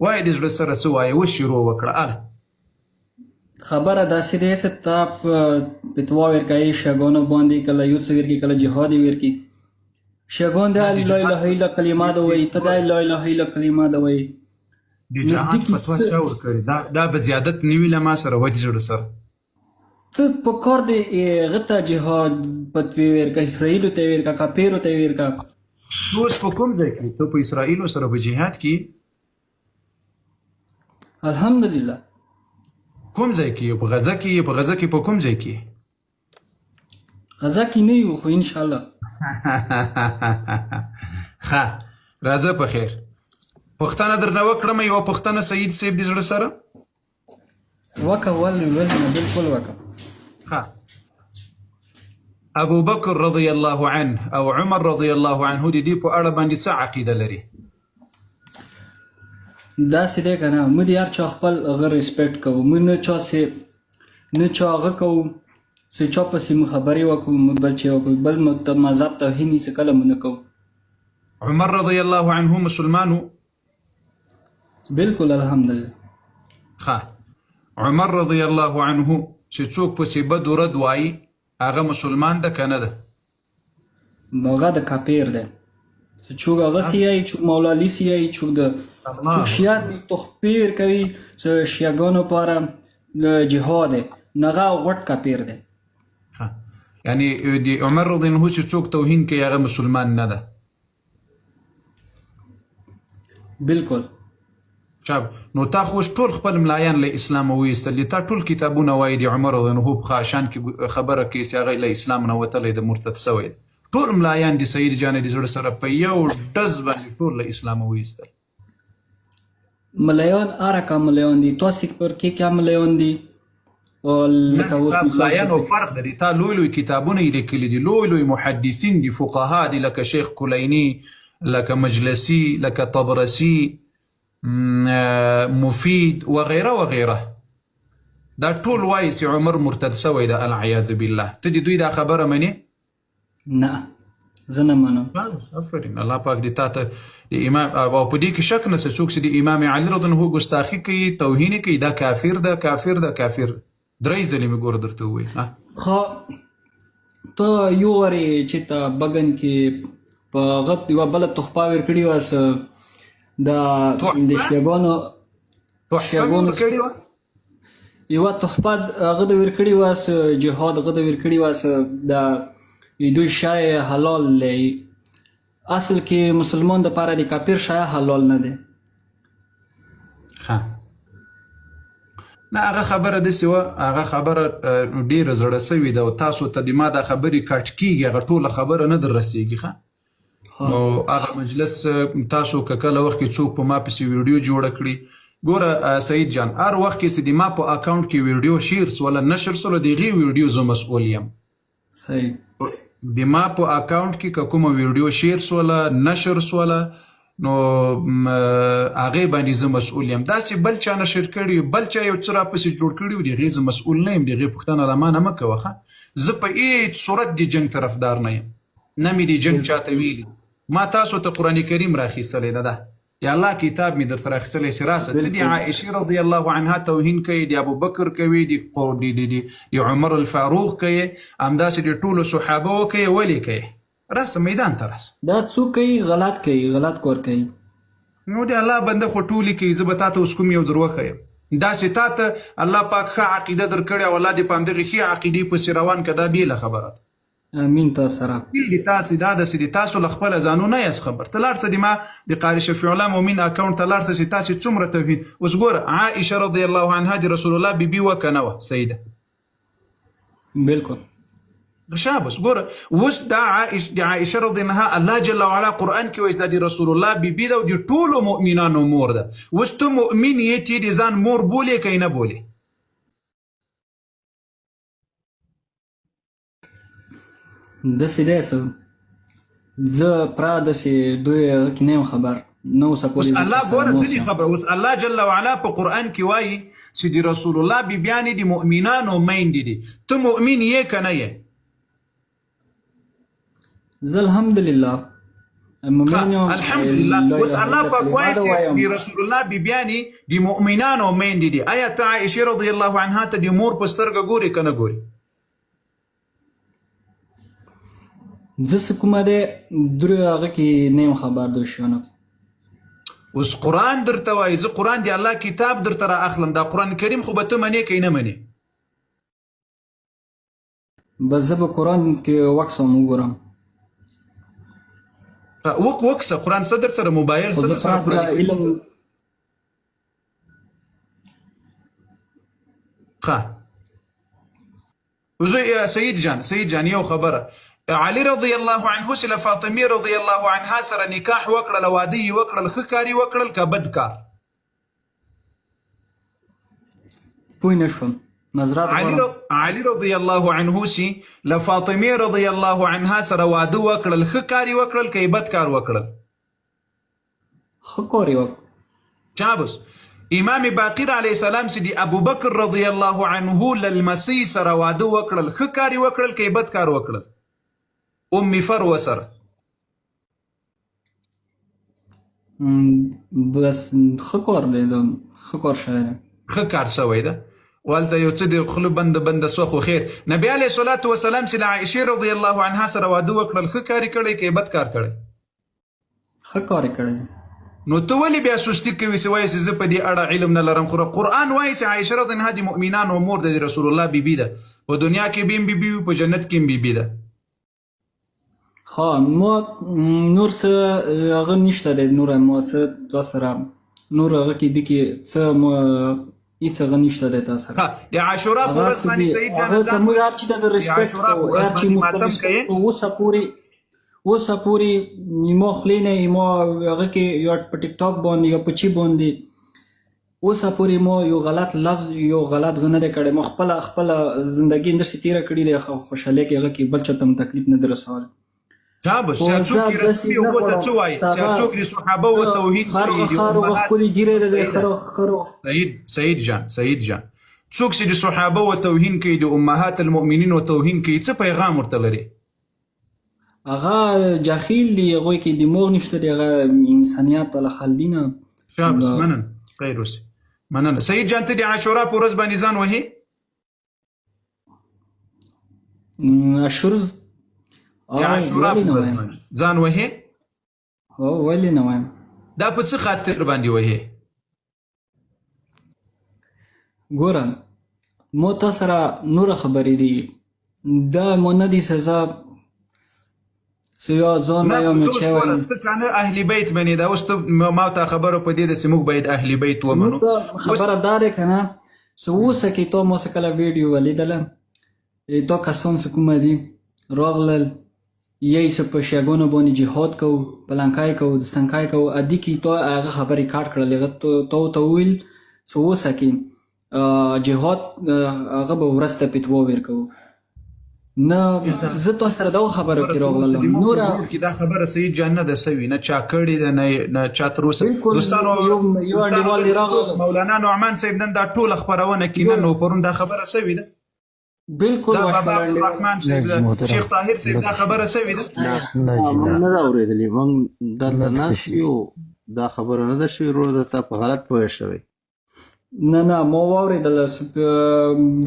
وایه د زړه سره څه وایې اوس شروع وکړه اله. خبره داسې دی چې تا په فتوا ورکوي شیعګانو باندې، کله یو څه ورکوي، کله جهاد یې ورکوي. شیعګان د لا اله الا کلمه ده وایي، ته د لا اله الا کلمه ده وایي. د جهاد فتوا چا ورکړې؟ دا به زیادت نه وي له ما سره وه د زړه سره. ته په کار دی هغه ته جهاد فتوی ورکړه، اسرائیلو ته یې ورکړه، کاپیرو ته یې ورکړه. ته اوس په کوم ځای کې؟ ته په اسرائیلو سره په جهاد کې؟ الحمدلله. کوم ځای کې؟ په غزه کې؟ په غزه کې په کوم ځای کې؟ غزه کې نه یو خو ان شاء الله. ښه راځه په خیر. پوښتنه درنه وکړم یوه پوښتنه سعید صاحب د زړه سره؟ وکه ول ول نه بالکل وکه. ښه ابو بکر رضی الله عنه او عمر رضی الله عنه د دې په اړه باندې څه عقیده لري؟ داسې دی که نه، موږ د هر چا خپل هغه ریسپیکټ کوو، موږ نه چا سې نه چا هغه کوو چې چا پسې موږ خبرې وکړو، موږ بل چې وکړو، بل مذهب توهین هېڅ کله موږ نه کوو. عمر رضی الله عنه مسلمان و؟ بالکل الحمدلله. ښه عمر رضی الله عنه چې څوک پسې بد و رد وایي هغه مسلمان ده که نه ده؟ هغه د کاپیر دی چې څوک هغه سی یی، څوک مولا علی سی یی، څوک د څوک شیعه تخپیر کوي چې شیعهګانو لپاره جهاد دی، نو هغه غټ کاپیر دی. یعنی د عمر رضی الله عنه چې څوک توهین کوي هغه مسلمان نه ده. بالکل. چا نو تا خو اوس ټول خپل ملایان له اسلامه وایستل دي، تا ټول کتابونه وایي د عمر رضی الله عنه په شان کې خبره کوي چې هغه له اسلام نه وتلی د مرتد سوی دی. ټول ملایان دي سعید جان د زړه سره په یو ډز باندې ټول له اسلامه وایستل. ملایان هر کا ملایان دي، تاسو پر کې کیا ملایان دي؟ لکه اوس مثال ملایانو فرق لري. تا لوی لوی کتابونه یې لیکلي دي، لوی لوی محدثین دي، فقها دي، لکه شیخ کلیني، لکه مجلسي، لکه طبرسي، مفید وغیره وغیره. دا ټول وایي چې عمر مرتد سوی ده العیاذ بالله. ته د دوی دا خبره منې؟ نه زه نه منم. آفرین، الله پاک دې تا ته د امام او په دې کې شک نشته څوک چې د امام علي رضی الله عنه ګستاخي کوي توهین کوي دا کافر ده، کافر ده، کافر. درې ځلې مې ګوره درته وویل. ښه ته یو وارې چې ته بګن کې په غت یوه بله تحفه ورکړې وه، دا د شیعګانو ورکړې وه؟ یوه تحفه هغه د ورکړې وه، جهاد هغه د ورکړې وه، د دوی شی حلال دی. اصل کې مسلمان د پاره د کافر شی حلال نه دی. ښه نه هغه خبره داسې وه، هغه خبره ډېره زړه سوې ده او تاسو ته د ما دا خبرې کټ کېږي، هغه ټوله خبره نه در رسېږي. ښه نو هغه مجلس تاسو که کله وخت کې څوک په ما پسې ویډیو جوړه کړي، ګوره سعید جان، هر وخت کې چې د ما په اکاونټ کې ویډیو شیر سوله نشر سوله د هغې ویډیو زه مسؤل یم. صحیح. د ما په اکاونټ کې که کومه ویډیو شیر سوله نشر سوله نو هغې باندې زه مسؤل یم. داسې بل چا نشر کړي، بل چا یو څه راپسې جوړ کړي، د هغې زه مسؤل نه یم، د هغې پوښتنه له ما نه مه کوه. ښه زه په هېڅ صورت د جنګ طرفدار نه یم، نه مې د جنګ چاته ویلي. ما تاسو ته قرآن کریم راخیستلی ده، د الله کتاب مې درته راخیستلی چې راسه ته د عائشې رضی الله عنها توهین کوي، د ابوبکر کوي، د عمر الفاروق کوي، همداسې د ټولو صحابه کوي، ولې کوي؟ راسه میدان ته راسه. دا څوک کوي؟ غلط کوي، غلط کار کوي. نو د الله بنده خو ټولې کوي، زه به تا ته اوس کوم یو در وښیم. داسې تا ته الله پاک ښه عقیده درکړې او الله دې په همدغې ښې عقیدې پسې روان که، دا بېله خبره ده. امین. تا سره دي تاسو دا داسې دي، تاسو له خپله ځانو نه یاست خبر. ته لاړ شه د ما د قاري شفیع الله مؤمن اکاونټ ته لاړ شه چې تاسو څومره توهین. اوس ګوره عائشه رضی الله عنها د رسول الله بیبي وه که نه وه؟ صحیح ده؟ بالکل. شابس ګوره اوس دا عائش د عائشه رضی الله عنها الله جل وعلا قرآن کې وایي دا د رسول الله بیبي ده او د ټولو مؤمنانو مور ده. اوس ته مؤمن یې چې د ځان مور بولې که یې نه بولې؟ داسې دی څه زه پرا داسې دوی هغه کې نه یم خبر، نه اوسه پورې. اوس الله ګوره څه دي خبره، اوس الله جل وعلا په قرآن کې وایي چې د رسول الله بیبیانې د مؤمنانو میندې دي. ته مؤمن یې که نه یې؟ زه الحمدلله. مؤمن یم. الحمدلله. لا اوس اله الله الا پاک کلمه وایي ده چې وایم. د رسول الله بیبیانې د مؤمنانو میندې دي. آیا ته عائشه رضی الله عنها ته د مور په سترګه ګورې که نه ګورې؟ زه څه کومه دی درې هغه کې نه یم خبر د شیانو کې. اوس قرآن درته وایي، زه قرآن دی الله کتاب درته را اخلم، دا قرآن کریم خو به ته منې که نه منې؟ بس زه به قرآن کې وکسم وګورم. وکسه قرآن څه در سره، موبایل خو څه زه در سره، قرآن ته قرآن علم. ښه زه سید جان، سید جان یو خبره، علی رضی الله عنه چې له فاطمې رضی الله عنها سره نکاح وکړل، واده یې وکړل، ښه کار یې وکړل که بد کار؟ پوه نه شوم، نظرات غواړم. علی رضی الله عنه چې له فاطمې رضی الله عنها سره واده وکړل، ښه کار یې وکړل که یې بد کار وکړل؟ ښه کار یې وکړ. شابس. امام باقر علیه السلام چې د ابوبکر رضی الله عنه له لمسۍ سره واده وکړل، ښه کار یې وکړل که یې بد کار وکړل؟ ام فروه سره. بس ښه کار دی، دا ښه کار شوی دی. ښه کار شوی ده. والته یو څه د خوله بنده بنده سوه، خو خیر. نبی علیه الصلاة والسلام چې له عائشې رضی الله عنها سره واده وکړل، ښه کار یې کړی که یې بد کار کړی؟ ښه کار یې کړی دی. نو ته ولې بیا سستی کوي چې وایې چې زه په دې اړه علم نه لرم؟ خو قرآن وایي چې عائشه رضی الله عنها د مؤمنانو مور ده، د رسول الله بیبي ده، په دنیا کې به هم بیبي وي، په جنت کې هم بیبي ده. ها ما نور څه هغه نشته دی، نور ما څه تا سره نور هغه کې دي کې څه ما هیڅ هغه نشته دی تا سره. د عاشورا په هغه ورځ څه باندې دي سعید جان هغه ته ځان موږ هر چي ته د د ریسپیکټ عاشورا په کوو، ورځ هر چي باندې موږ خپل ماتم ریسپیکټ کوې؟ کوو. اوسه پورې ما خولې نه ما هغه کې یا په ټیک ټاک باندې یا په چی باندې اوسه پورې ما یو غلط لفظ یو غلط غه نه دی کړی. ما خپله خپله زندګي همداسې تېره کړې ده، خوشحالۍ کې هغه کې بل چاته هم تکلیف نه دی رسولی. شابه خو چې زه څوک یې داسې رسمي نه هغو ته غواړم څه وایي، چې چې هغه څوک د صحابه و توهین خر کوي، د خر امهات ښکلې ږیره لري، صحیح ده. خر سعید جان، سعید جان، څوک چې د صحابه و توهین کوي، د امهات المؤمنین و توهین کوي، څه پیغام ورته لري؟ هغه جاهل دی، هغوی کې دماغ نشته دی، هغه انسانیت له خل دي نه. شابس. مننه، خیر اوسې، مننه. سعید جان، ته د عاشورا په ورځ باندې ځان وهې؟ اشور د عاشورا ولې په نه ورځ وایم؟ باندې ځان وهې؟ او ولې نه وایم؟ دا په څه خاطر باندې وهې؟ ګوره مو تا سره نوره خبرې دي، دا مو نه دي سزا یا ځان نه وایم زه اوس چې ګوره وایم. ته کنه اهل بیت باندې دا اوس ته ما ته خبره په دې ده چې موږ باید اهل بیت نو ومنو. ته اوس خبره دا ده که نه څه اوسه کې تا ما څه کله ویډیو ولیدله، دا کسان څه کومه دي راغلل یی څه په شیعګانو باندې جهاد کوو، پلنکای کوو، دستنکای کوو، ادي کې تا هغه خبرې کاټ کړلې. هغه تا ورته وویل څه اوسه کې جهاد هغه به ورځ ته فتوا ورکوو. نه زه تا سره دغه خبرو ګوره کې تر اوسه راغلم د موږ په نوره ګروپ کې دا خبره سعید جان نه ده سوي، نه چا کړې ده، نه چا تر اوسه. بالکل. دوستانو یو یو دوستانو انډیوال دی دلته څوک راغله مولانا نعمان صاحب نن دا ټوله خپرونه کې یو نن او پرون دا خبره سوي ده؟ بالکل دا وشول بابا انډیوال. عبدالرحمن نه صاحب جی ده، محترم، شیخ طاهر صاحب نه دا ده خبره شوې. سوي ده؟ نه نه جی موږ نه، نه ده اورېدلې، موږ دلته نه ده ناست شوې. یو، دا خبره نه ده شوې. وروره درته په غلط پوه شوی. نه نه ما واورېدله،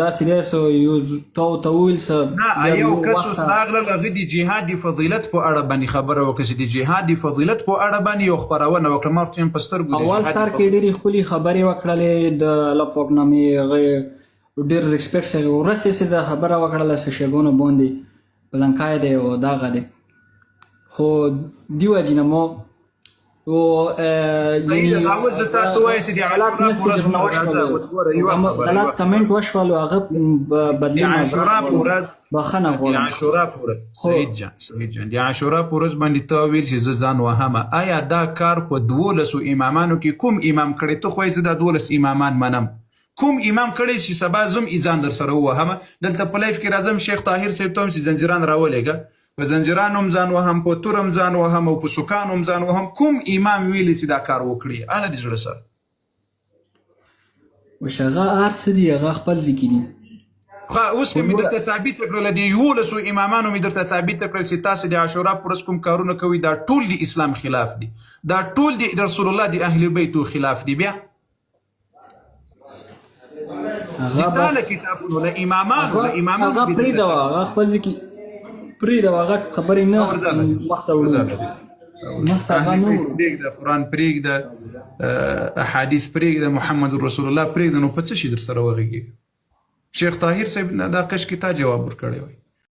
داسې دی څه یو تا ورته وویل څه نه بیا یو یو کس وخت اوس سره راغله، هغه د جهاد د فضیلت په اړه باندې خبره وکړه، چې د جهاد د فضیلت په اړه باندې یو خپرونه وکړه. ما ورته هم په سترګو د اول جهاد د سر کې فضیلت ډېرې ښکلې خبرې وکړلې د الله پاک نامې، هغه ډېر ریسپیکټ سره ورسې چې دا خبره وکړله څه شیګانو باندې پلنکای دی او دغه دی، خو دی وجې نه ما او صحیح ده. یعنی دا اوس زه تا ته وایې چې د غلط عاشورا په میسج ورځ نه مو راځه وشول، اوس ګوره یوه خبره، یوه غلط خبره کمنټ وشول، هغه د بدلې معذرت عاشورا په غواړم، ورځ بخښنه د غواړم. عاشورا په ورځ خو سعید جان، سعید جان، د عاشورا په ورځ باندې تا ویل چې زه ځان وهمه. آیا دا کار په 12 امامانو کې کوم امام کړی؟ ته خو یې زه دا 12 امامان منم، کوم امام کړی چې سبا زم ځان در سره ووهمه؟ دلته په لایف کې راځم شیخ طاهر صاحب ته هم چې زنجیران راولېږه، په زنجیرانو هم ځان وهم، په تور هم ځان وهم او په سوکانو هم ځان وهم. کوم امام ویلي چې دا کار وکړي؟ اله د زړه سره وش هغه هر څه دي هغه خپل ځای کې دي. خو اوس که مې درته ثابت کړل، د 11 امامانو مې درته ثابت کړل چې تاسو د عاشورا پر ورځ کوم کارونه کوئ، دا ټول د اسلام خلاف دي، دا ټول د رسول الله د اهل بیتو خلاف دي. بیا هغه بس له کتابونو، له امامانو، له امامانو هغه پرېږده، هغه خپل ځای کې پرېږده، هغه خبرې نه مخته وړو، مخته هغه نه وړو. پرېږده، قرآن پرېږده، احادیث پرېږده، محمد رسول الله پرېږده، نو په څه شي در سره وغږېږي؟ شیخ طاهر صاحب دا کش کې تا جواب ورکړی وای.